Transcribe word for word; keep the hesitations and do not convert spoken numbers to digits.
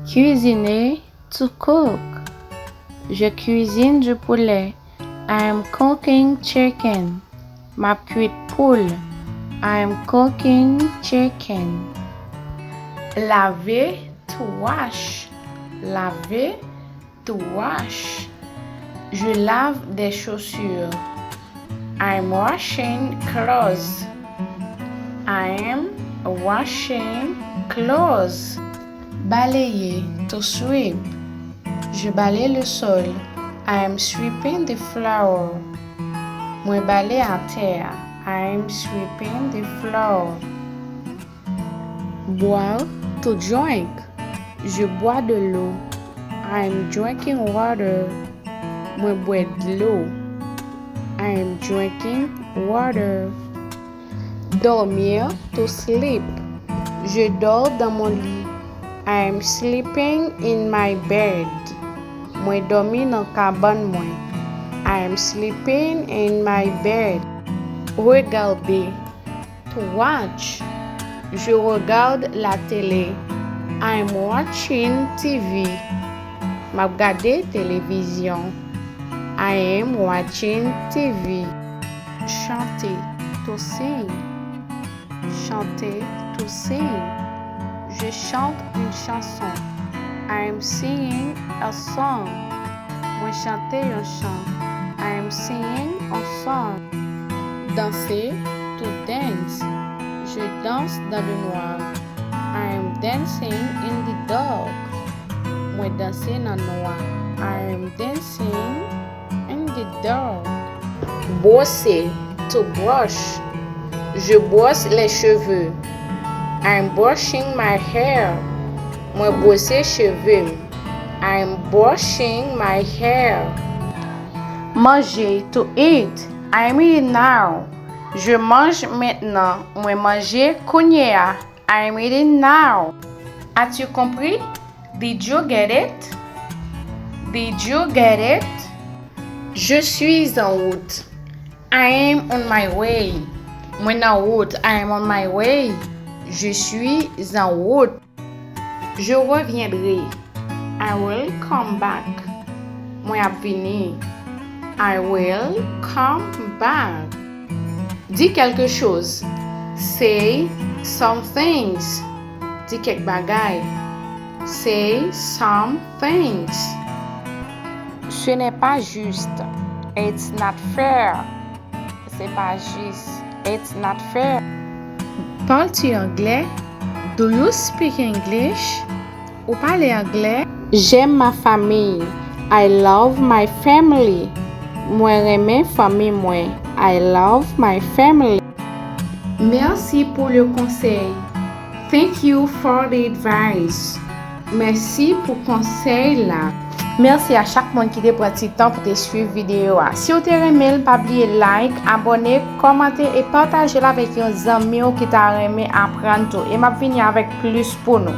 Cuisiner, to cook. Je cuisine du poulet. I am cooking chicken. M ap kwit poul. I am cooking chicken. Laver, to wash. Laver, to wash. Je lave des chaussures. I'm washing clothes. I am washing clothes. Balayer, to sweep. Je balaye le sol. I am sweeping the floor. Mwen bale atè a. I am sweeping the floor. Boire, to drink. Je bois de l'eau. I am drinking water. Mwen bwè dlo. I am drinking water. Dormir, to sleep. Je dors dans mon lit. I am sleeping in my bed. Mwen dòmi nan kabann mwen. I am sleeping in my bed. Regarder, to watch. Je regarde la télé. I am watching T V. M ap gade televizyon. I am watching T V. Chanter, to sing. Chanter, to sing. Je chante une chanson. I am singing a song. Mwen chante yon chan. I am singing a song. Danse, to dance. Je danse dans le noir. I am dancing in the dark. Mwen danse nan nwa. I am dancing in the dark. Bwose, to brush. Je brosse les cheveux. I'm brushing my hair. Mwen bwose cheve m. I'm brushing my hair. Manje, to eat. I'm eating now. Je mange maintenant. Mwen manje kounye a. I'm eating now. As-tu compris? Did you get it? Did you get it? Je suis en route. I am on my way. Mwen nan wout. I am on my way. Je suis en route. Je reviendrai. I will come back. Mwen ap vini. I will come back. Dis quelque chose. Say some things. Di kèk bagay. Say some things. Ce n'est pas juste. It's not fair. Se pa jis. It's not fair. Parles-tu anglais? Do you speak English? Ou pale anglè? J'aime ma famille. I love my family. Mwen renmen fanmi mwen. I love my family. Merci pour le conseil. Thank you for the advice. Mèsi pou konsèy la. Mèsi a chak moun ki te pran ti tan pou te swiv videyo a. Si w te renmen l, pa bliye like, abòne, kòmante e pataje l avèk yon zanmi w ki ta renmen aprann tou. E m ap vini avèk plis pou nou.